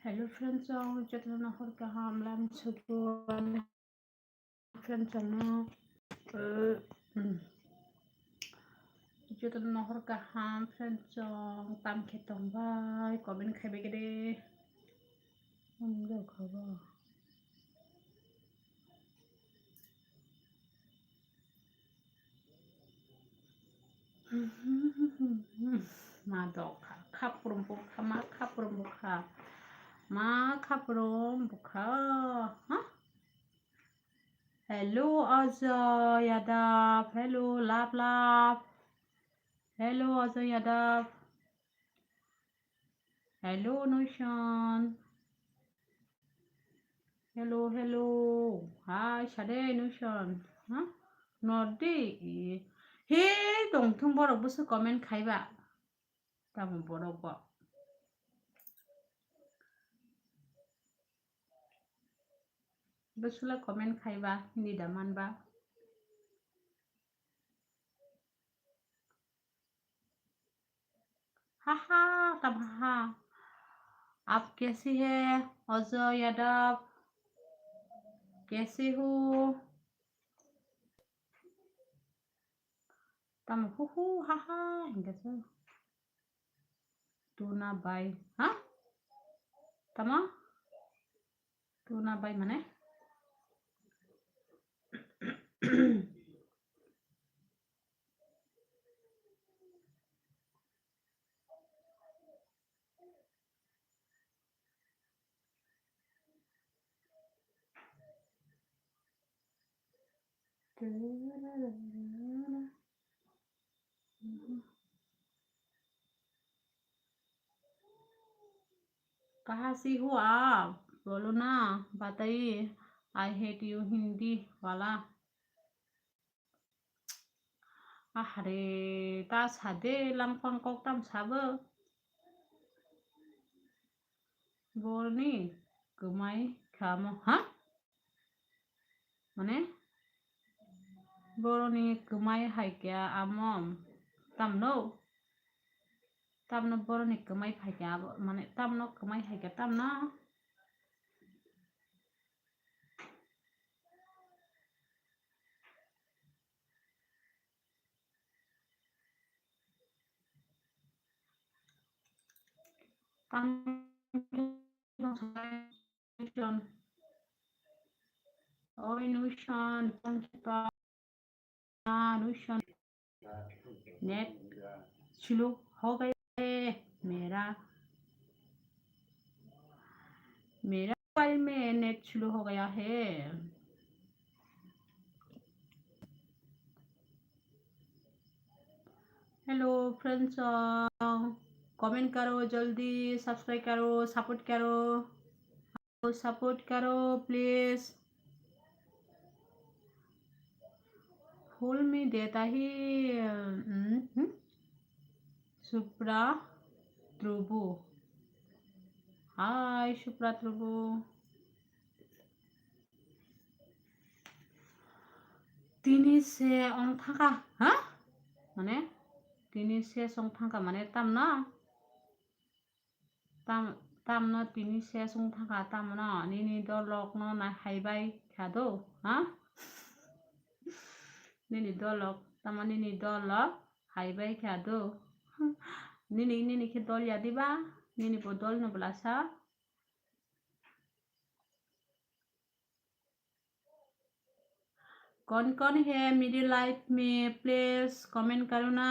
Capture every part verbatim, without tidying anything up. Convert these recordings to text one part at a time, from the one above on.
Hello friends, ang jotono hor kaham lam suku friends, ang no, eh, hmm. Jotono hor kaham friends, ang tam khe tong bai, comment khai bai khe de. Ang do khabo. Ma do kha, khaprum bukha, ma khaprum bukha, ma khaprum bukha, ha? Hello, Ajoy Yadav. Hello, Love Love. Hello, Ajoy Yadav. Hello, Nushan. Hello, hello. Hi, sade Nushan. Ha? Nodi. He, tongthung borok busu comment khaiba. Tamo borok bo. Busula comment khaiba, hindi da manba. Haha, tam haha. Aap kaise hai, Ajoy Yadav? Kaise ho? Tam hu hu ha ha hingke se. Tuna bai, ha? Tamo? Tuna bai mane? कहाँ से हो आप? बोलो ना, बताइए। I hate you, Hindi वाला। Ahre, ta sade langphang kok tam sabo. Borni kwmai khamo, ha? Mane, boroni kwmai hai khe amo tamno, tamno boroni kwmai phai khe abo, mane, tamno kwmai hai khe tamno. Tam Nushan. Oi Nushan, phone kipa. Nushan. Net slow ho gaya hai mera. मेरा मोबाइल में net slow हो गया है। Hello friends, comment करो जल्दी, सब्सक्राइब करो, सपोर्ट करो, सपोर्ट करो प्लीज। फूल में देता ही, हम्म, हम्म। Supra Trubu. Hi, Supra Trubu. Tini se ong thangkha, ha? Mane, tini se song thangkha, mane, tamno? Tam, tamno tini se song thangkha, tamno? Nini dolok no na hai bai kha do, ha? Nini dolok, tamo nini dolok? Hai bai kha do. Nini, nini khe dol ya diba? Nini bo dol no bwlasa. कौन कौन है मेरी लाइफ में, please comment करो ना,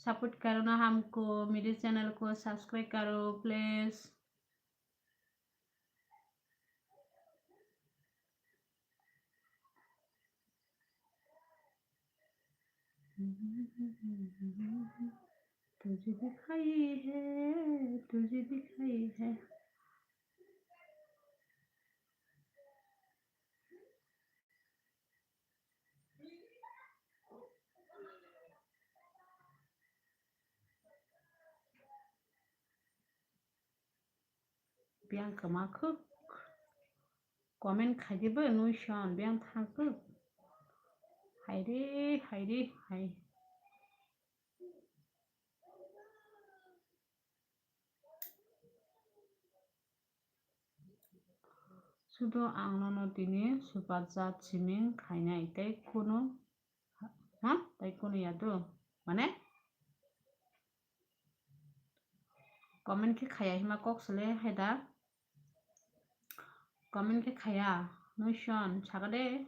सपोर्ट करो ना हमको, मेरे चैनल को सब्सक्राइब करो प्लीज। तुझे दिखाई है, तुझे दिखाई है। Biyang kwma khuk. Comment khai di bo nui son, biyang thang khuk. Hai re, hai re, hai. Tudo ang nono tini super chat siming khainai tei kunu, ha? Tei kunu ya do? Mane? Comment khe khaya hima kok sele hai da? Comment khe khaya, noison saka de.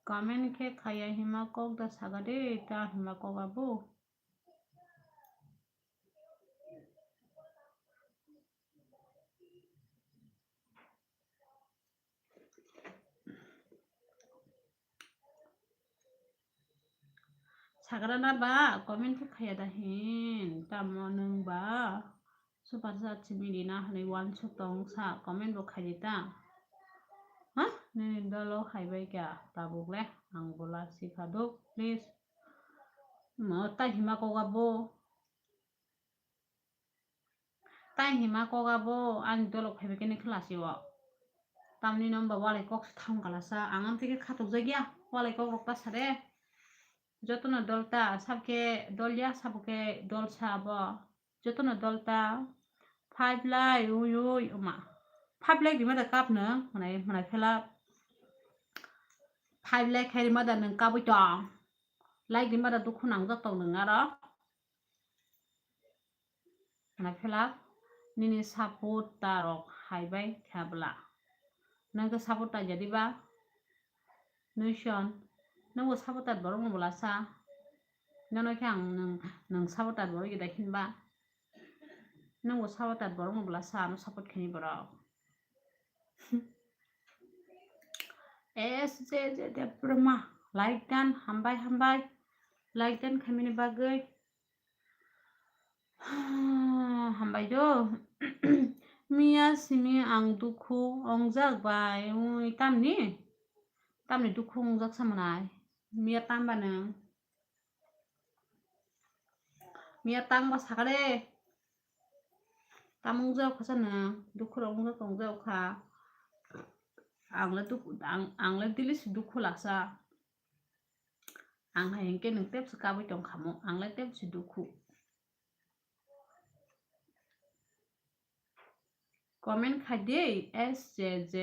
Comment khe khaya hima kok da saka de, ta hima kok abo. Sagrana ba comment khe khaya da hin, tamo nwng ba super chat simi rina hwnwi uansuk tong sa comment bo khaidi ta. Ha? Nini dolo haibai kya tabuk le, ang bola sikha duk, please. Mo ta hima koga bo. Tai hima kok abo ani dolo phaibai khe ni khlasi o. Tamni no wngba walai kok se thang kalasa. Ang amtwi khe khatuk jakya walai kok rok ta sade. Jotono dol ta sab khe dol ya sabo khe dol sa abo. Jotono dol ta five lai ui ui oma. Five lai rima da kap no manai manai phela. Five lai khai rima da nwng kabui tong. Lai rima da dukhu nangjak tong nwng aro. Hwnwi phela nini supporter rok hai bai kha bwla. Nwng khe supporter jadi ba? Noison, nwng bo supporter borok no bwla sa. Nono khe ang nwng, nwng supporter borok ya da hin ba? Nwng bo supporter borok no bwla sa, ano support khaini borok. S J J Debbarma, like dan, hambai, hambai. Like dan khaimani bagwi. Hambai do. Miya simi ang dukhu ongjak bai, ui, tamni? Tamni dukhu ongjak sa manai? Miya tamba nwng? Miya tangba sakha de. Tam wngjak kha sa nwng, dukhu rok wngjak tongjak kha. Ang le dukhu, ang, ang le daily se dukhu laksa. Ang hai hinkhe nwng tebse kabui tong kha mo, ang le tebse dukhu. Comment khai de, S J J.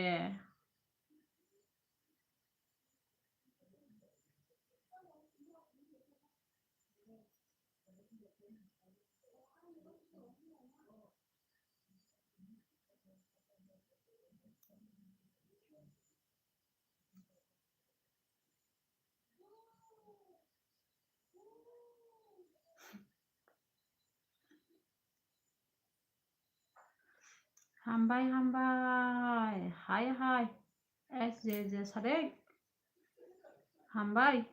Hambai, hambai. Hai, hai. S J J Sadek. Hambai.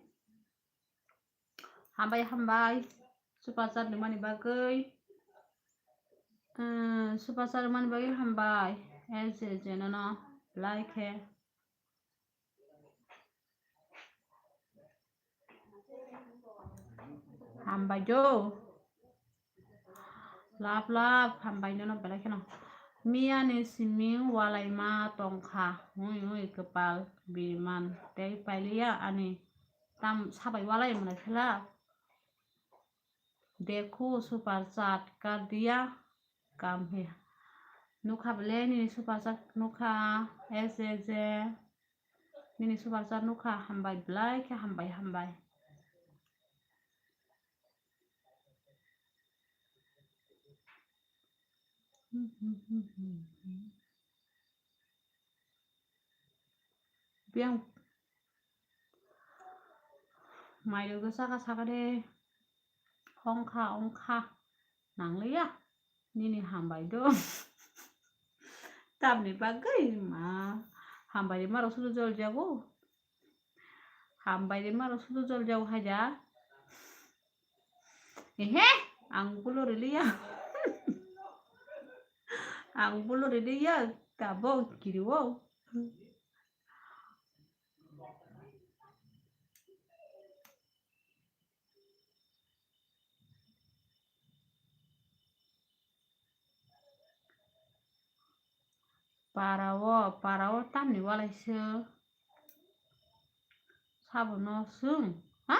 Hambai, hambai. Super chat rwmani bagwi. Eh, super chat rwmani bagwi hambai. S J J nono like he. Hambai do. Love, love, hambai nono belai kheno. Miya ni siming walai ma tongkha. Ui, ui, kwpal biriman. Tei pailiya ani tam sabai walai mwnai khela. Dekho super chat kar diya kam he. Nukha bele nini super chat nukha S J J. Nini super chat nukha hambai belai khe hambai hambai. Biyang mai rok saka saka de ongkha ongkha nangliya nini hambai do. Tamni bagwi ma hambai rima rok sudu jol jago. Hambai rima rok sudu jol jago haida. Ehe, ang bulo riliya. Ang bulo riliya, tabok kiriwo. Parao, parao tamni walai se. Sabono swng, ha?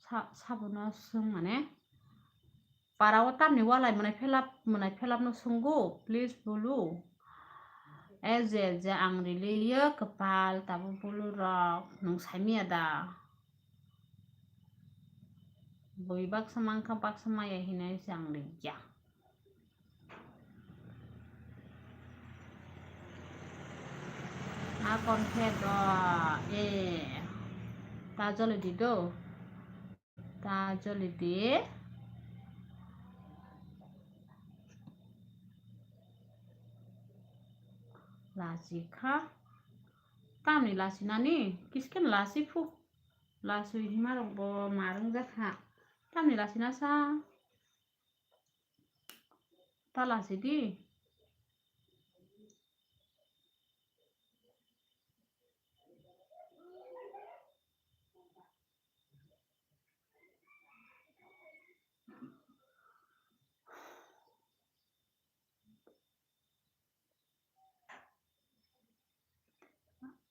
Sa-, sabono swng mane? Para o tamni walai mwnai phelap, mwnai phelap no swngo, please bulu. E je je ang rili yo kwpal tabuk bulu rok nwng saimanya da. Bui baksa mankha baksa maya hinai se ang rikya. Akon khe do e ta joli di do. Ta joli di. Lasi kha. Tamni lasi nani? Kisken lasi phu. Lasi hima rok bo marung jak kha. Tamni lasi na sa. Ta lasi di.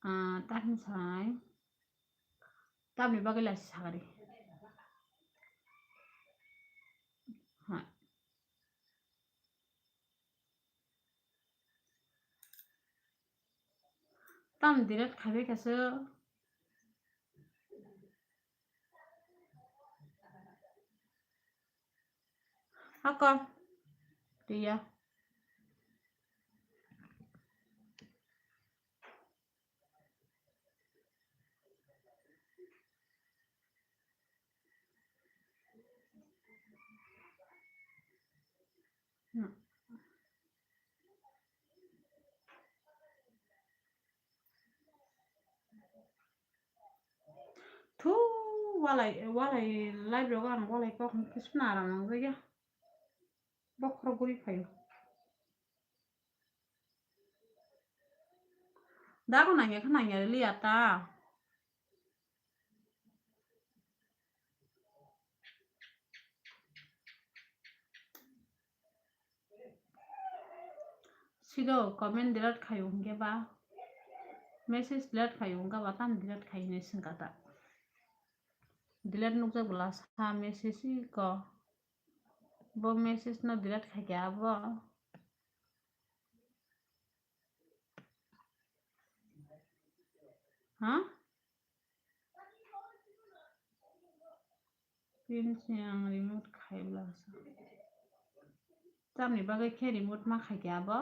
Ah, tak sai. Tamni bagwi lasi sagari. Ha. Tam direct khabe kaso. Hako. Dia. Thu walai, walai live rogo ang walai kok hwn khe suna aram nangjakya. Bokhorok guri phaio. Dago nangya khe nangya liya ta. Sido comment delete khayo hwnkhe ba, message delete khayo hwnkhe ba, tam delete khainai swngkha ta. Delete nukjak bwla sa message iko. Bo message no delete khaikha abo. Ha? Pin se ang remove khai bwla sa. Tamni bagwi khe remove ma khaikha abo?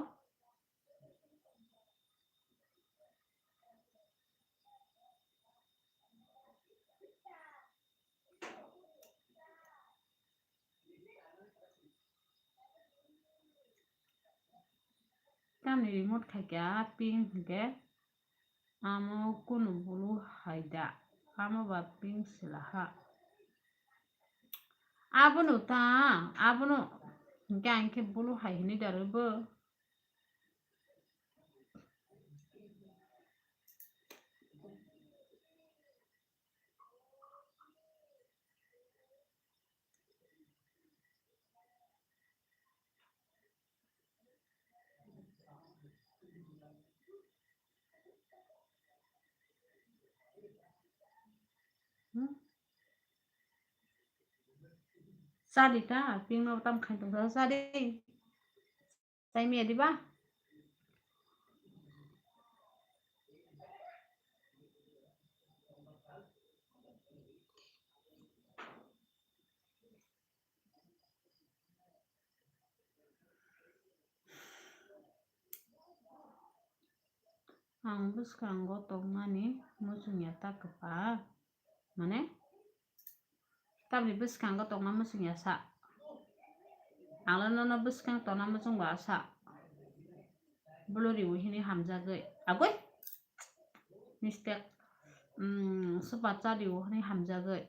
Tamni remove khaikha pink hinkhe amo kunu bulu hai da, amo ba pink sila ha. Abono ta, abono hinkhe ang khe bulu hai hinwi da rwbo. Hmm? Sadi ta, ping no tam khai tong sa, sadi. Chai mia diba? Ang bwskango tongmani muchungya ta kwpal. Mane? Tamni bwskango tongna muchungya sa. Angla nono bwskang tongna muchungba sa. Bulu riwi hini hamjagwi. Agwi? Mistake. Hmm, super cha riwi hini hamjagwi.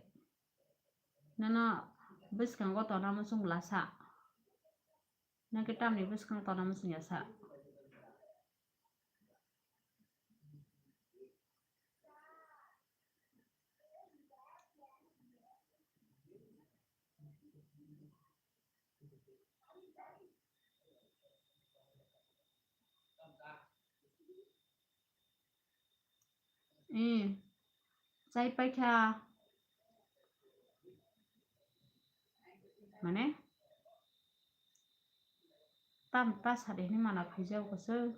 Nono bwskango tongna muchungla sa. Nake tamni bwskang tongna muchungya sa. Eh, chai paikha. Mane? tam ta sari hinwi mana khaijak bwswk.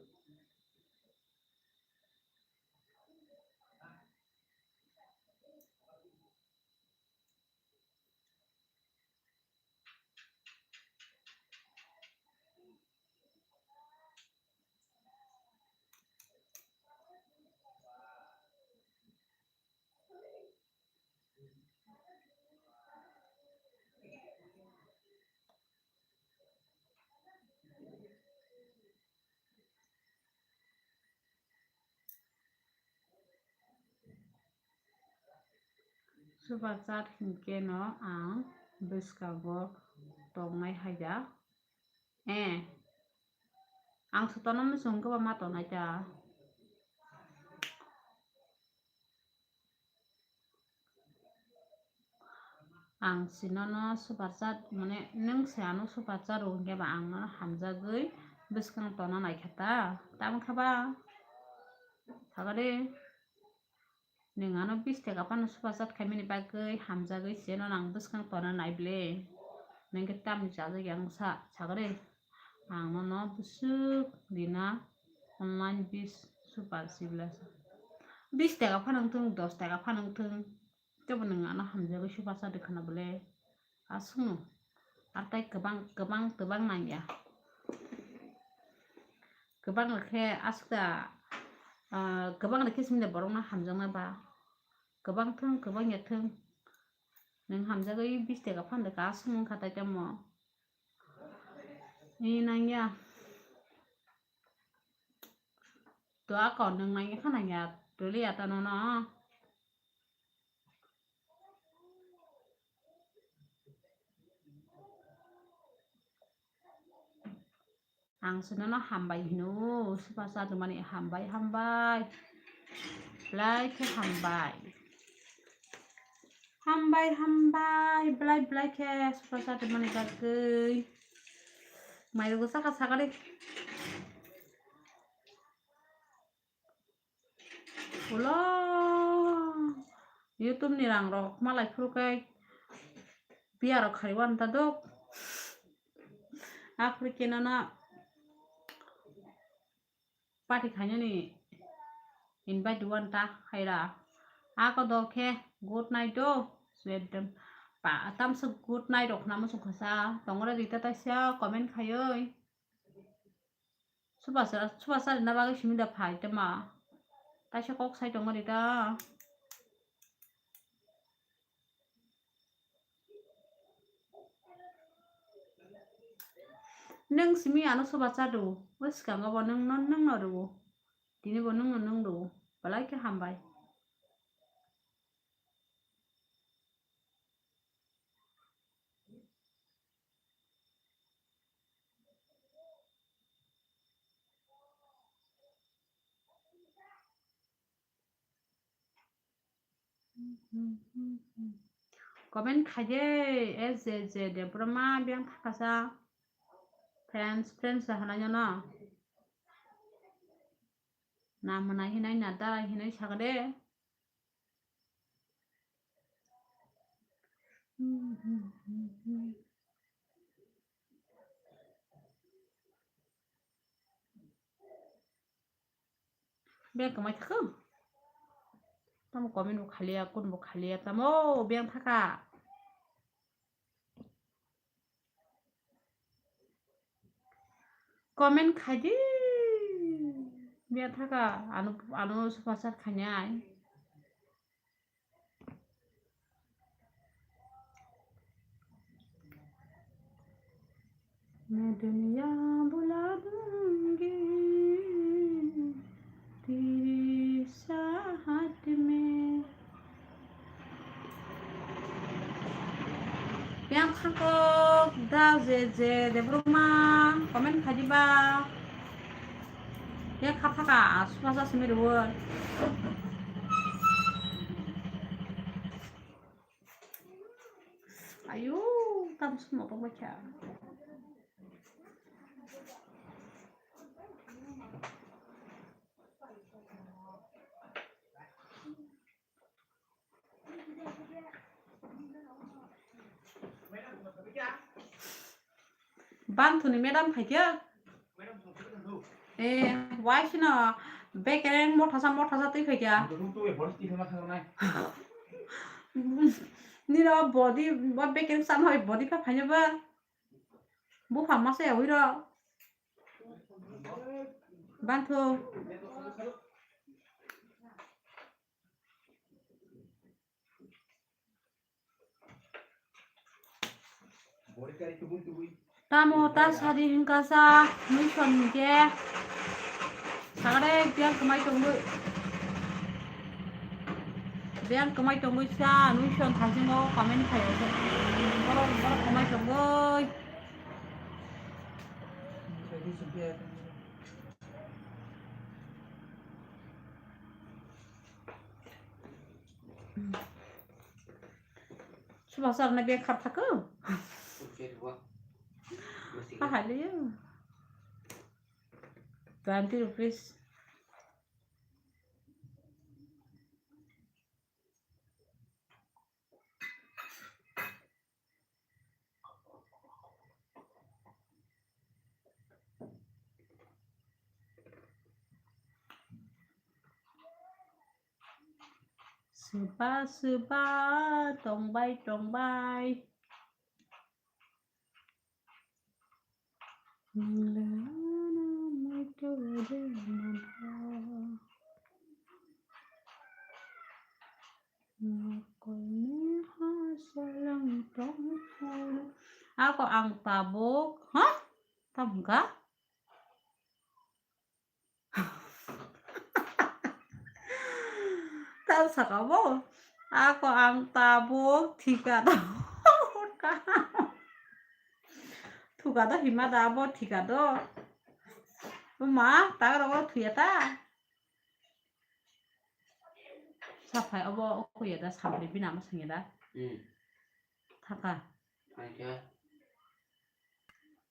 Super chat hinkhe no ang bwskango tongnai hai da. Eh, ang sotono muchung kwbangma tongnai ta. Ang sinono super chat, mane nwng se ano super chat rw hinkhe ba ang nono hamjagwi bwskang tona naikha ta, tamo khe ba? Sakha de, nwng ano bis taka phano super chat khaimani bagwi hamjagwi se nono ang bwskang tona nai ble. Nwng khe tamni chajak ya wngsa, sakha de. Ang nono bwswk rina online bis super sibla sa. Bis taka phano wngthung, dos taka phano wngthung. Tebo nwng ano hamjagwi super chat rwkha na bole? Aswkno. Ar tai kwbang, kwbang, kwbang nangya. Kwbang rwkhe aswk da, ah, kwbang rwkhe simi da borokno hamjakna ba. Kwbang thung, kwbang ya thung. Nwng hamjagwi bis taka phano rwkha aswk wngkha tai tamo. Ee, nangya. To ako nwng nangya kha nangya. Tuli ya ta nono. Ang sinono hambai hino, super chat rwmani hambai, hambai. Belai khe hambai. Hambai, hambai, belai, belai khe super chat rwmani bagwi. Mairok sakha sakha de. Ulo YouTube ni rang rok malai phuru khe biya rok khai wan ta dok. Aphuru khe nono party khainani invite wan ta khaira. Ako dok khe good night do. Swedem pa tamsa good night rok khna muchung khasa tongore rita taisa comment khaioi. Super chat, super chat rwna bagwi simi da phai tama. Taisa kok sai tongo rita. Nwng simi ano super chat rw, o swkango bo nwng no, nwng no rw. Tini bo nwng no nwng rw. Belai khe hambai. Comment khaide, S J J Debbarma biyang thakasa. Friends, friends da hwnai no. Na mwnai hinai na dara hinai sakade. Beng kwmai thakho. Tamo comment bo khaliya, kun bo khaliya, tamo beng thaka. Comment khaidi. Beng thaka, ano, ano super chat khainai. मैं दुनिया भुला दूंगी तेरी चाहत में। Yang khangkok da je je Debbarma comment khaidi ba. Yang khapaka super chat simi rwoi. Ayo, tam sum apa baca? Banthuni madam phaikha. Eh, why sino bekereng mothasa mothasa twi phaikha. Niro body, bo bekereng sama hoi body pha phaino ba. Bupha masa ya wiro. Bantho. Tamo ta sadi hingka sa, muison hingke. Sagare biang kemai tongoi. Biang kemai tongoi sa, muison thasingo comment khayo. Borok, borok kemai tongoi. Subasar na bag khar thakw. Ahaliyo. Twenty rupees. Swba swba tongbai tongbai. Ako ang tabuk, ha? Tamo hwnkha? Tam saka bo. Ako ang tabuk thika do. Thuka do hima da bo thika do. Ma, ta ro thuya ta. Saphai obo okhuya da, samri bina ma sangya da. Hmm. Thaka. Thangya.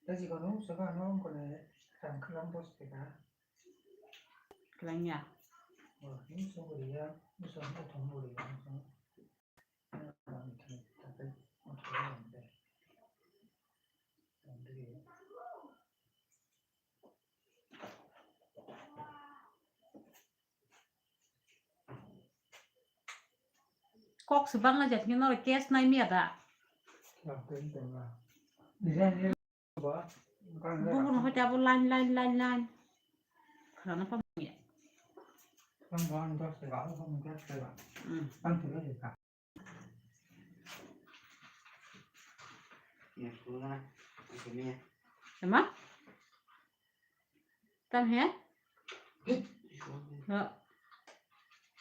Tasi kono saka no kone tang khalam bos peka. Klangya. Oh, ni so boriya, ni so na thong boriya. Kok se bangla jat khe noro case nai miya da. Bubu no hoite abo line, line, line, line. Khana pa miya. Hmm. Ema? Tam he? Ha.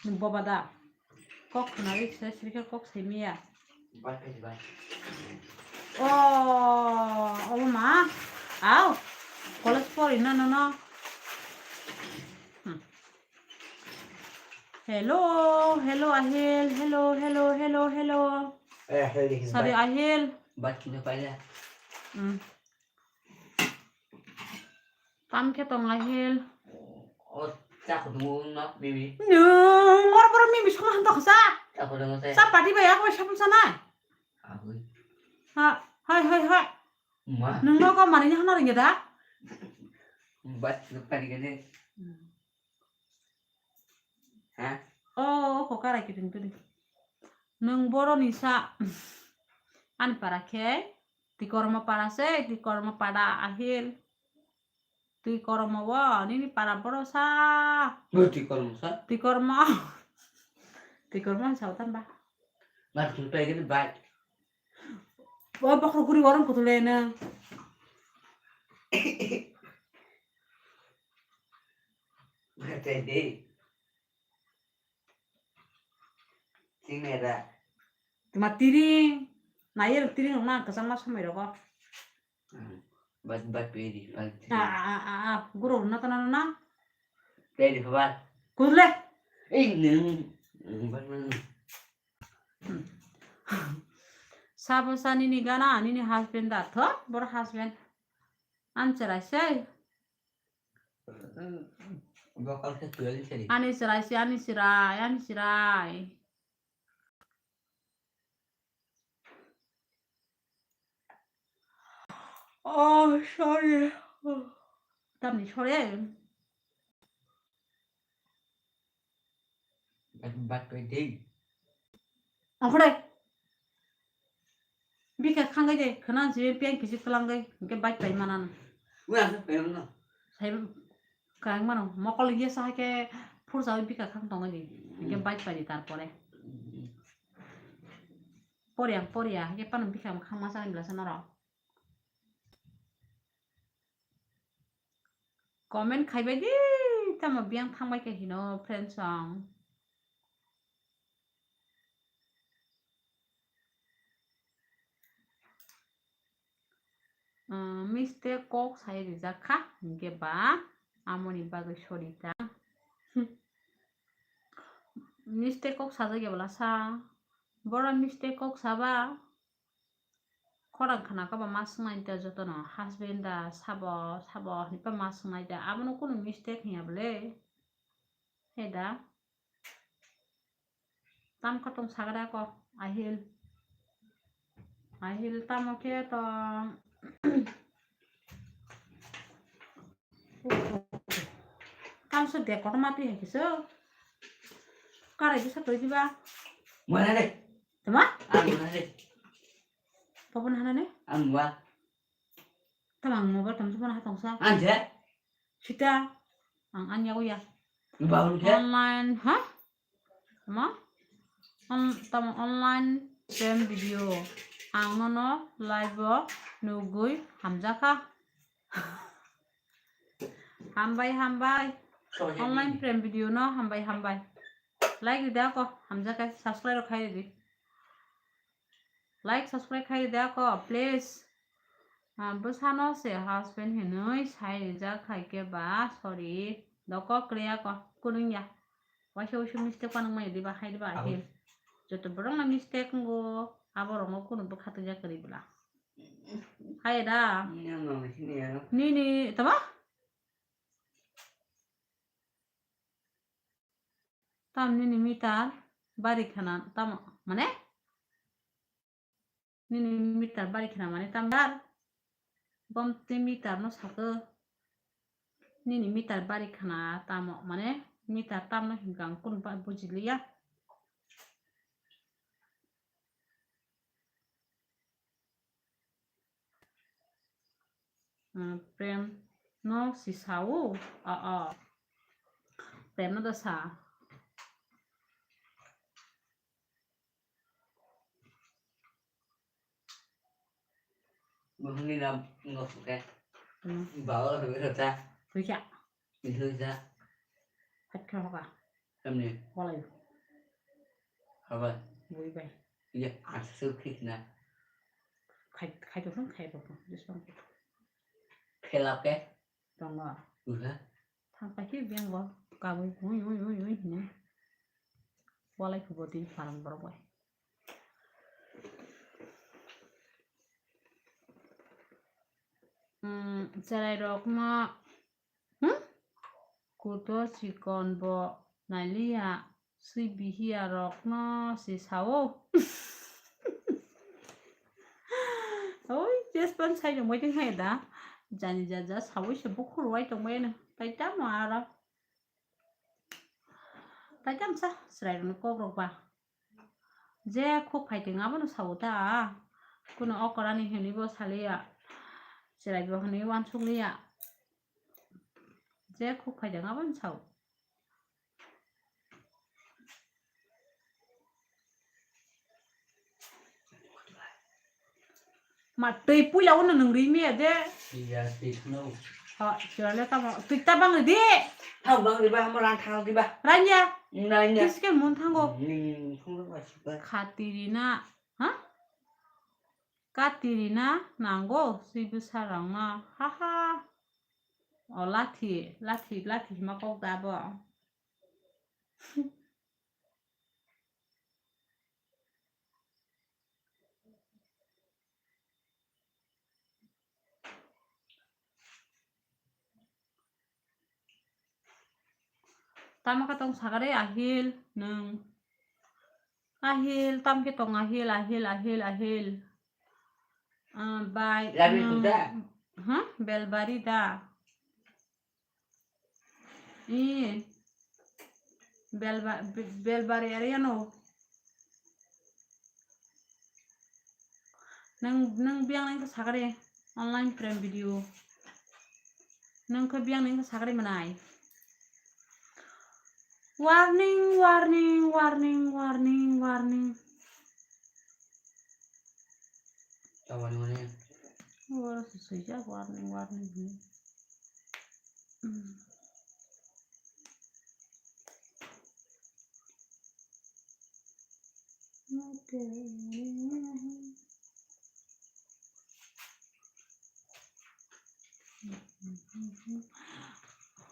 Nwng boba da? Kok khwnari se srikhe kok sai miya. Oh, obo ma? Au. College pori no, no, no. Hmm. Hello, hello, Ahil. Hello, hello, hello, hello. Eh, Ahil di Sorry, hintai. Ahil. Bat kino paila. Hmm. Tam khe tong, Ahil. O, cha khudungo no, mimi. Nwng, oro boro mimi songna hantok sa. Cha khudungo se. Sa pati bai ako sapun sana. Abui. Ha, hai, hai, hai. Ma. Nwng no ko mani hana ringya da? Bat kino paila gane. Hmm. Ha? Oh, ko karai kiting tuli. Nwng boroni sa. Ani para khe, Tikorma para se, Tikorma para Ahil. Tikorma wo, nini para boro sa. Bo Tikorma sa? Tikorma. Tikorma sa utan ba. Ngat khe pai gani bai. Bo bokhro guri warung kutule nwng. Tei di. Tini da. Tuma tiring. Nayir tiring na kasang ma samai rogo. Hmm. Bat, bat pe di, bat. A, a, a, a, a. Guru na tana na. Pe di, bat. Kudle. Eh, nung. Nung, bat, nung. Sabo sa nini gana, nini husband da tho, bor husband. An cherai sei. Bokol khe tuyali seri. Ani cherai sei, ani cherai, ani cherai. Oh, sorry. Tamni sorry. Bat pai dei. Angkore. Bika khangai de, khana je pian kisi kwlanggai, hingke bat pai manana. Ui, ang pai mano. Sai kang mano, mokol ye sa ke phursa bika khang tongo di. Hingke bat pai di tarpore. Poriya, poriya, hingke pano bika khang masa ni belasa noro. Comment khaibai di, tamo biyang thangbai khe hino friends song. Ah, mistake kok sai rijak kha, hingke ba amoni bagwi sorry ta. Mistake kok sajak ya bwla sa, boro mistake kok saba. Khorang khna khe ba ma swngnai da jotono, husband da sabo, sabo hinwi ba ma swngnai da, abono kunu mistake hinya bwle. He da. Tam khe tong sagra ko, Ahil. Ahil tamo khe tong. Tamso de kotor ma twi hai kiso. Karai bisa twi diba. Mwana de. Tama? Ang mwana de. Pabon hana ne? Ang wa. Tama ang mobile tamso pon ha tongsa. Ang je. Sita. Ang anya ya. Ba ul je. Online, ha? Tamo? On-, tamo online prank video. Ang nono live o nugui hamjakha. Hambai, hambai. Online prank video no hambai, hambai. Like rida ko, hamjakha, subscribe rok khai ridi. Like, subscribe khai rida ko, please. Ah, bwsano se husband hinwi sai rijak hai khe ba, sorry. Doko kwrwi ako, kunung ya. Waisa waisa mistake panang maya diba, hai diba, ahil. Joto borok na mistake ngo, abo rongo kunu bwkha twijak kwrwi bwla. Hai da. Nini, tama? Tam nini meter bari khana, tamo, mane? Nini meter bari khana mane tam dar? Bom twi meter no sakhe. Nini meter bari khana tamo mane meter tamno hinkha ang kunu ba bujiliya. Ah, prem no si sao? Ah, ah. Prem no da sa. Mohoni na ngok ke. Hmm. Bawa ke ta. Kuya. Itu ja. Hat kha hoka. Tamni. Walai. Haba. Bui bai. Iya, asa su khik na. Khai, khai to khai to. Just one. Khelap ke. Tongo. Uha. Thang paikhe biyang bo kabui ui ui ui ui hini. Walai khubo tini phalang borok bai. Hmm, cherai rok no, hmm? Kuto chikon bo nailiya. Swi bihiya rokno se sao. Oi, jespan sai tongbai tong hai da. Jani ja ja sawi se bukhur wai tongbai no. Tai tamo aro. Tai tam sa, chwrai rokni kok rok ba. Je khuk phai tong abono sao ta. Kuno okra ni hwnwi bo saliya. Chwrai bo hwnwi uansuk liya. Je khuk phai tong abono sao. Ma twi puila uno nung ri me de. Iya, twi khno. Ha, sirale tamo. Twi ta bang de. Tha bang de ba, mo ran thang de ba. Ranya. Ranya. Kiske mun thango. Ning thung ba sika. Khatiri na. Ha? Katiri na nango, swi bwsa rang na. Ha ha. O lathi, lathi, lathi hima kok da bo. Tamo khe tong sakari ahil nwng. Ahil, tam khe tong ahil, ahil, ahil, ahil. Ah, bai, Labi nwng, kuda? Ha? Belbari da. Ih. Belba-, Be-, Belbari area no. Nang, nang biang nang sakari online prank video. Nang khe biang nang sakari manai. Warning, warning, warning, warning, warning. Tabani mani. Oro se swijak warning, warning hwnwi. Hmm.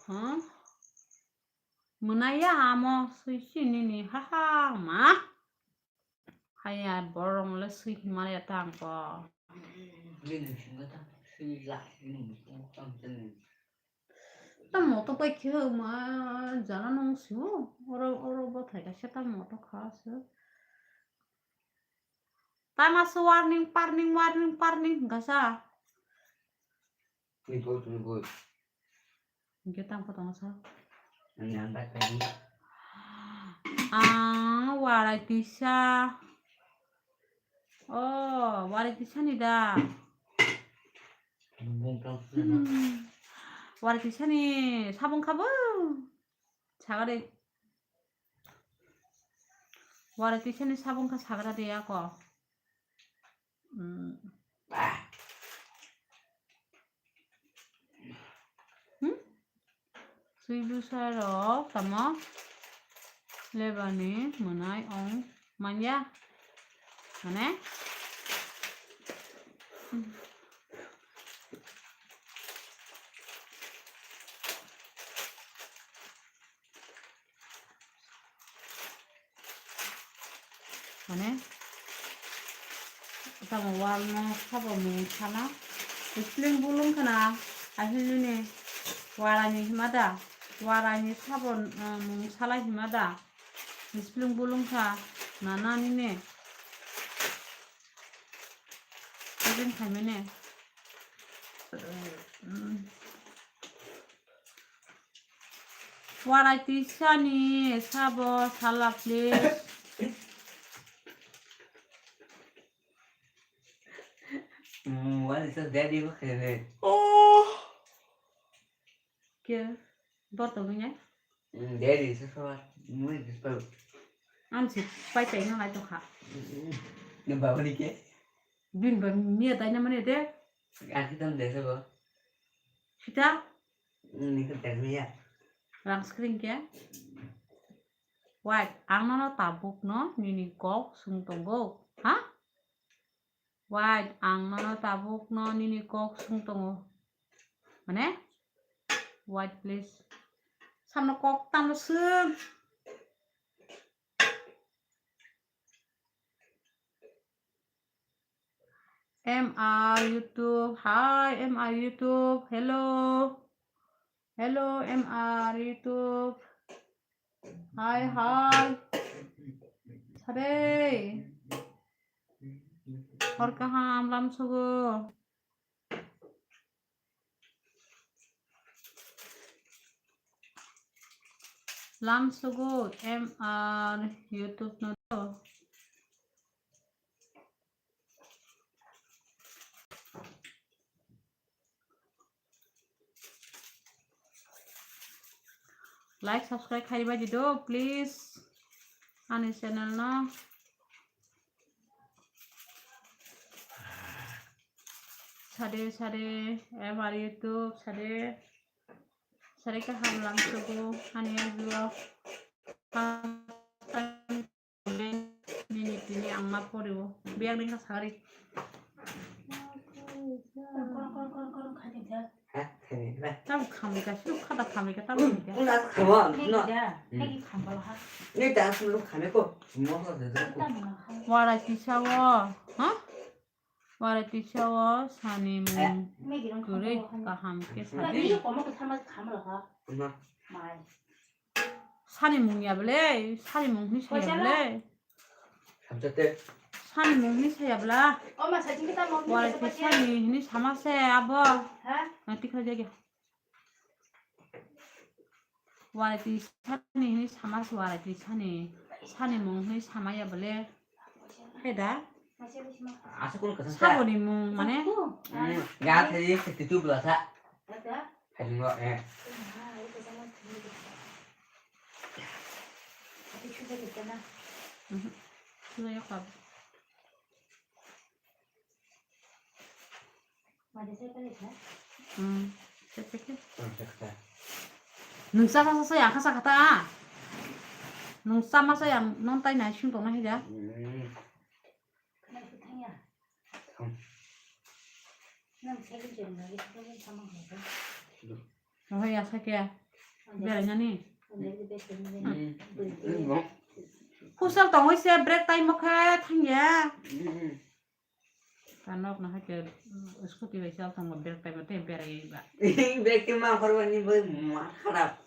Huh? Mwnaiya amo swi si nini haha ma. Haya borok le swi himaliya tang ko. Tamo to bai khe ma jana nung sio oro oro bo thai kaisa tamo to kha se. Tama se warning parning warning parning hingka sa. Tini gol, tini gol. Hingke tang pho tongo sa. Ang ang bai khaidi. Ang warai tisa. Oh, warai tisa ni da. Bung tang sina. Hmm. Warai tisa ni sabung kha bo. Sagari. Warai tisa ni sabung kha sagra de ako. Hmm. Hmm? Sui bwsa rok tamo lebani mwnai ong manya. Mane? Hmm. Mane, tamo wal no sabo mung sana. Spring bulung khana, ahilini warani hima da, warani sabo, uh, mung sala hima da. Spring bulung kha, nana nini. Spring khaimene. Warai tisani sabo sala please. Mm, what is that? Daddy, what is it? Oh. Ke? Bor tongwi nai? Mm, daddy, so so. Mui dispo. Am si pai pai nang lai tongkha. Mm, mm. Ni baba ni ke? Bin ba miya dai na mane de. Ang kitam desa bo. Sita? Ni kitam ya. Rang screen ke? Wait, ang nono tabuk no nini kok sung tongo. Ha? Wait, ang nono tabuk no nini kok sung tongo. Mane? Wait, please. Samno kok tamno sung. M R YouTube, hi, M R YouTube, hello. Hello, M R YouTube. Hi, hi. Sare. Hor kaham lam sugo. Lam sugo M R YouTube no do. Like, subscribe khai bai di do, please. Ani channel no. Sade, sade, M R YouTube, sade. Sade kaham lam sugo, ani vlog. Nini tini ang ma poriwo. Biang ring ka sagari. Tam khamika, sino khada khamika, tam khamika. Warai tisawo, ha? Warai tisawo, sani mung kwrwi kaham khe sadi. Sani mung ya bwle, sani mung hwnwi saya bwle. Sani mung hwnwi saya bwla. Warai khe sani hwnwi sama se abo. Nang tikha jagya. Warai twi sani hinwi sama se, warai twi sani, sani mung hinwi sama ya bole. He da? Asukun kasa sa. Saboni mung mane? Hmm, ya tadi setuju belasa. Haji ngo, eh. Mhm. Sudah ya, Kak. Hmm, cek, cek, cek. Hmm, cek, cek. Nung sama sa yang kasa kata. Nung sama sa yang non tai nai sing tong nai ya. Hmm. Nung ya sa kya? Berai nani? Hmm. Kusal tong oi se break time mo khe thang ya. Hmm. Ta nok na hake, mm, scooty bai sal tong break time te berai ba. Break time ma khorba ni bai ma kharap.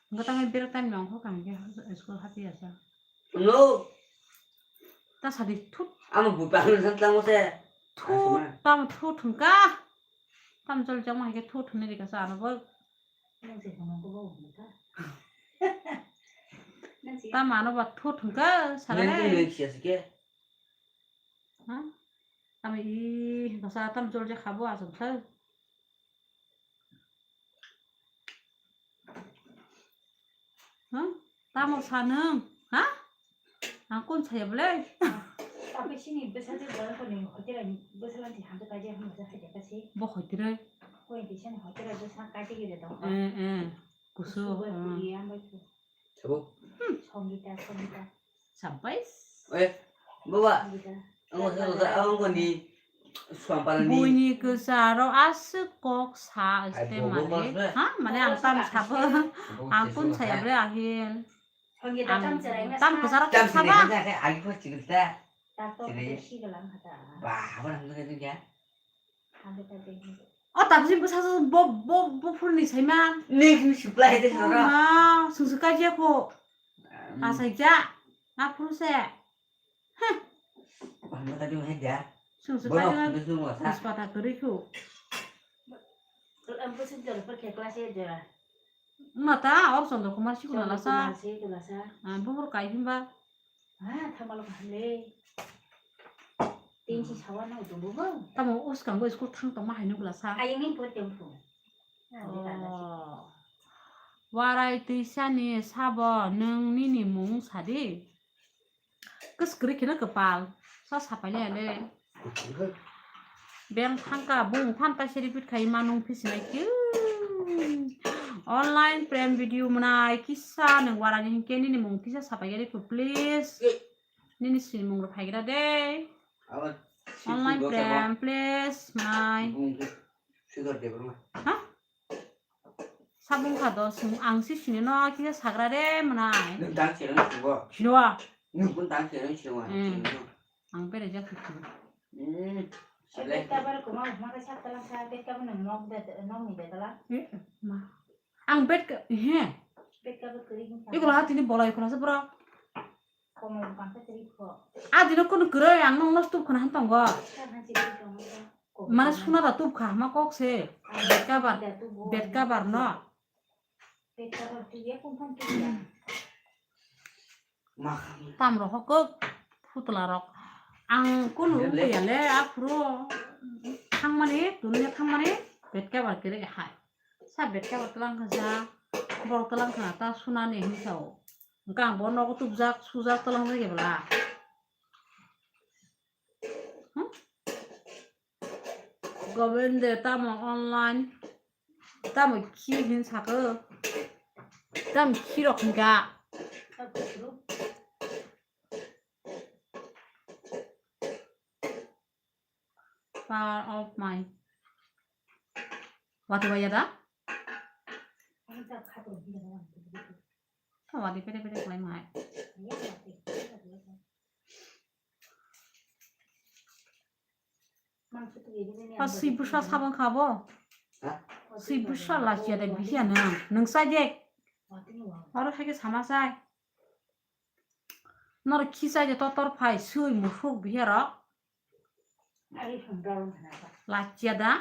Ngo tang break time nong ho kang ke school hati asa. No. Ta sadi thut. Ama bu pa san tang se. Thut, tam thut thung ka. Tam jol jang ma hake thut thun ni ka sa no bo. Tam ano ba thut thung ka sa. Nang le. Nang siya sike. Ha? Tamo i bwsa tam jol je khabo aswk khe. Ha? Tamo sa nwng? Ha? Ang kun saya bole? Tapi sini bwsa je bwsa ko ni hotel ni bwsa lan ti hamta kaje hamta haja kasi. Bo hotel. Ko ni sini hotel bwsa kaje gede dong. Eh, eh. Kusu. Kusu ba, eh. Iya, ambai ku. Sabo. Hmm. Songita, Songita. Sampai. Eh, baba. Songita. Ang sa sa ang ko ni suampara ni. Buini kwcharo aswk kok sa. Ai, este bo, bo, mane. Bo, bo. Ha? Mane ang tam sabo. Bo, ang kun saya bole ahil. Songita tam cherai na tam sa. Kwcharo tam kok saba. Cherai na, agi ko chikil ta. Doctor cherai. Ko si galang hata. Ba, haba nang ko ya. O tabjin bwsa bo, bo, bo phuruni saima. Ning sing supply de soro. Ma, sungsu kajiya pho. Asai ja. Na phuru se. Heh. Bangla tadi mai dia. Sungsu kajiya. Bono, sungsu mo sa. Bispata kwrwi khu. Ang bwswk jora phar khe class eight jora. Mata, or Chandra Kumar sikuna lasa. Chandra Kumar sikuna lasa. Ah, buhur kai himba. Ha, thamal kaham le. Tin si sawa nang tongo bo. Tamo uskango school thang tongma hai nukla sa. Ayang ni po tempo. Oh. Warai twi sani sabo nwng nini mung sadi. Kwskwrwi kheno kwpal. Sa sapai le le. Beng thangka bung phan kaisa repeat khai ma nung phisinai khe. Online prank video mwnai kisa nwng warani hinkhe nini mung kisa sapai gari phu, please. Nini sinimung rok phaigra de. Online prank, please, mwnai. Ha? Sabung kha do, ang si sini no kisa sagra de mwnai. Nwng dang se nang singo. Sino a? Nwng pun dang se nang singo. Hmm. Ang bere jak sini. Hmm. Bed cover kuma kuma ka sak talang sa, bed cover nang nok de, nok ni de talang. Eh, ma. Ang bed ka, he. Bed cover kuri. Iko la tini bolai kuna se bro. Adino kunu kwrwi ang nokno tup khna han tongo. Mane suna da tup kha hama kok se. Bed cover, bed cover no. Tam rok hokok putla rok. Ang kunu ya le aphuru thangmani, dunia thangmani bed cover kwrwi hai. Sa bed cover tlang kha ja, borok tlang kha ta sunani hinwi sao. Hwnkhe ang bo nogo tubjak, sujak tlang jak ebla. Hmm? Govende tamo online, tamo khi hin sako, tamo khi rok hinka. Power of my. Wati waya da? Wati pede pede khlai mai. Pas si busa sabang khabo. Ha? Si busa la sia de bihia nang. Nang sai de. Oro hai ke sama sai. Nor khi sai de totor phai sui musuk bihia ro. Lachia da?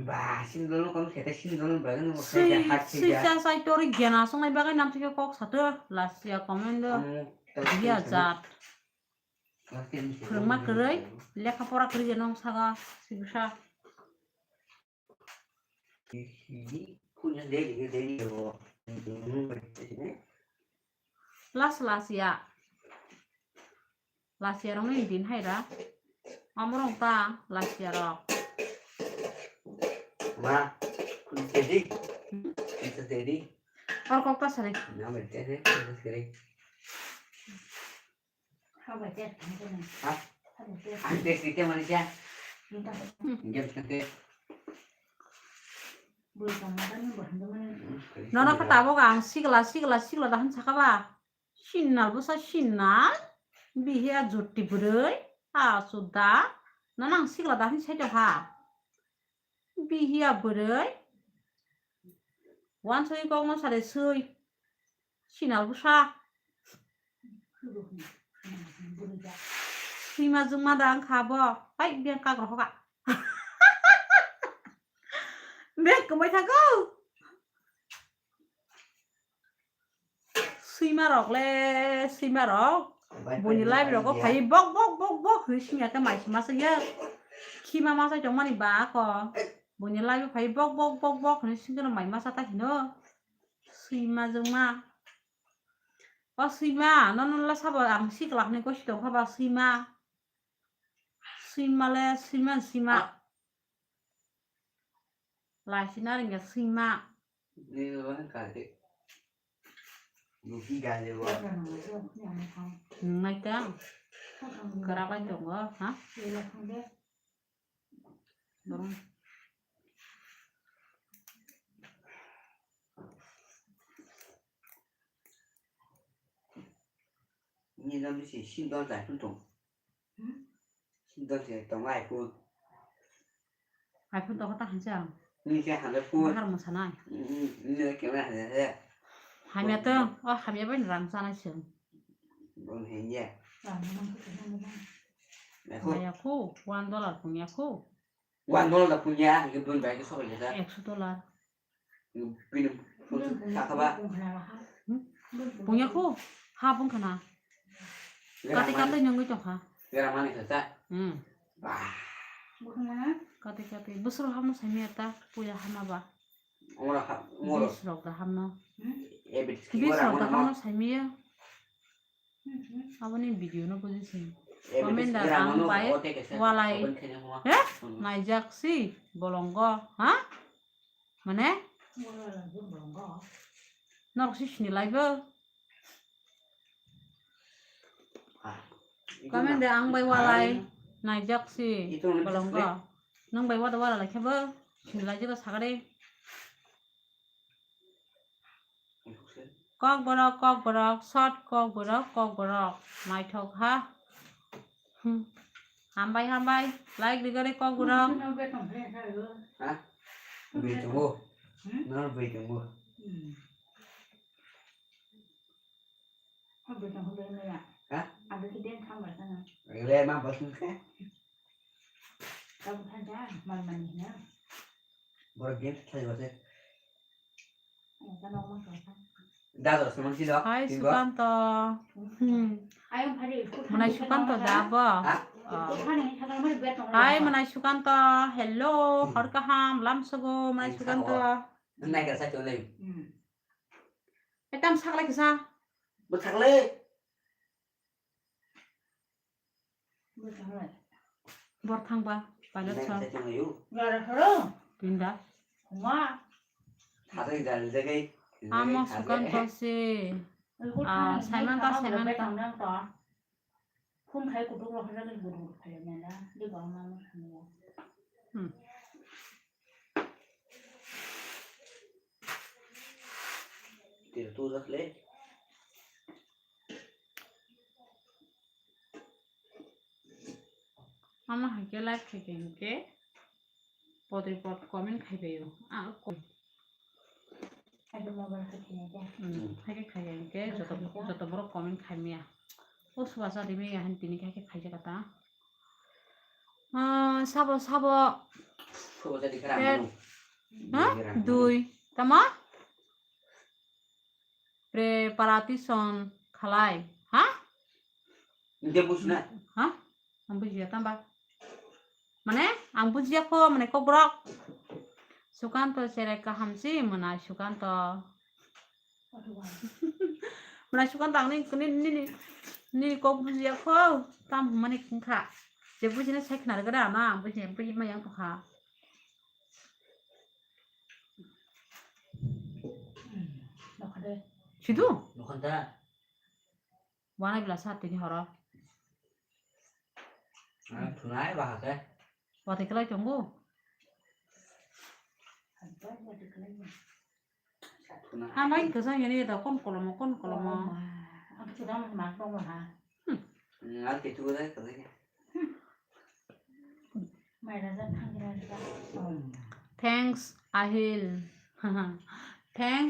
Ba, sindol no kom khete sindol no bagwi no Sui, khaija, hat sui khaija. Cha sai tori gena songnai bagwi nam thike kok sato. Lachia comment do. Ang tak Dia sindol. Jat. Phwrwngma kwrwi, lekha pora kwrwi je nong saga, sibisa. Las las ya. Las ya rong ni din hai ra. Amorong ta las ya rok. Ma, kun jadi. Kun jadi. Or kok ta sare. Na, ma jadi. Ha? Ang test ite mani siya. Game test. Nono khe tabuk ang sigla, sigla, sigla da hwn saka ba. Sinnal bwsa sinnal. Bihiya jutti bwrwi. A suda. Nono ang sigla da hwn saito ha. Bihiya bwrwi. Wansugwi kokno sade swi. Sinal bwsa. Swima jwngma da wngkha bo. Hai, biyang kak rohoka. Bek kwmai thago. Swima rok le, swima rok. Boni live rogo phai bok, bok, bok, bok hwi swngya khe mai sima swngya. Khima ma sai tongmani ba ako. Boni live phai bok, bok, bok, bok hwnwi swngya mai masa ta hino. Swima jwngma. O swima, nono la sabo ang sikla hwnwi kosi tongkha ba swima. Swima le, swima, swima. Laisina ringya swima. Nungnai ta. Kwraklai tongo, ha? Borok. Nini no bisi sindol jai phun tong. Hmm? Sindol se tong ai phun. Ai phun tong ta hansa. Nini se handa phun. Bahar mo sanai. Hmm, nini se kemai handa se. Hamya tong, o hamya bai rang sanai sung. Bon hanya. Maya khu, one dollar pung ya khu. One dollar da punya, hingke bun bai ke sok ya da. Ekso dollar. Bini phone sakha ba. Hmm? Punya ko, ha bung khana. Kati kati nyongwi tongkha. Gara mani kha ta. Hmm. Bah. Kati kati. Busro hamno saimi ta, puya hama ba. Ora ha, ora. Bis rok da hamno. Bis rok da hamno saimi ya. Aboni video no buji sini. Comment da ang bai walai. He? Naijak si bolongo, ha? Mane? Norok si sini laibo. Comment da ang bai walai. Naijak si bolongo. Nang bai wada wala lai khebo. Sini lai jeba sagare. Kokborok, kokborok, short kokborok, kokborok. Naithok ha. Hmm. Hambai, hambai. Like rigare kokborok. Ha? Bui tongo. Hmm? Nor bui tongo. Hmm. Ha? Ag ke den kham bai khana. Ag le ma bas nung khe. Tabuk than ja, mal mani hina. Borok game khlai base. Dadar samang silo. Hai, Sukanto. Hmm. Manai Sukanto da bo? Ha? Oh. Hai, Manai Sukanto. Hello, hor kaham, lamsogo, Manai Sukanto. Nai ka sa chole. Hmm. Etam saklai kisa. Bo saklai. Bor thangba, pilot sa. Pinda. Amo Sukanto si. Ah, Saiman ta, Saiman ta. Hmm. Tira tu jak le. Ama hai khe live khai khe hinkhe podri pod comment khai bai o. Ah, ko-, hmm, hai khe khai khe hinkhe joto, joto borok comment khai maya. O suwa cha di maya hin tini khai khe khai jak ta. Ah, sabo, sabo, Pet. Ha? Dui. Tama? Preparation khalai. Ha? Hindi buji na. Ha? Ang bujiya tamba. Mane, ang bujiya kho, mane kokborok. Sukanto sere kahamsi mwnai Sukanto. Mwnai Sukanto ang nini, nini, nini kok bujiya kho, tam hwnmani wngkha. Je bujina sai khna rwgwra na, ang bujiya, buji maya wngkha. Sidu? Wanai bela sa tini horo. Ah, thunai bahake. Wati kelai tongo. Hamai kwchang yani da kon kolomo, kon kolomo. Ang chudam mak dong ha. Hmm, ar ke tu dai kelai. Thanks, Ahil. Thanks,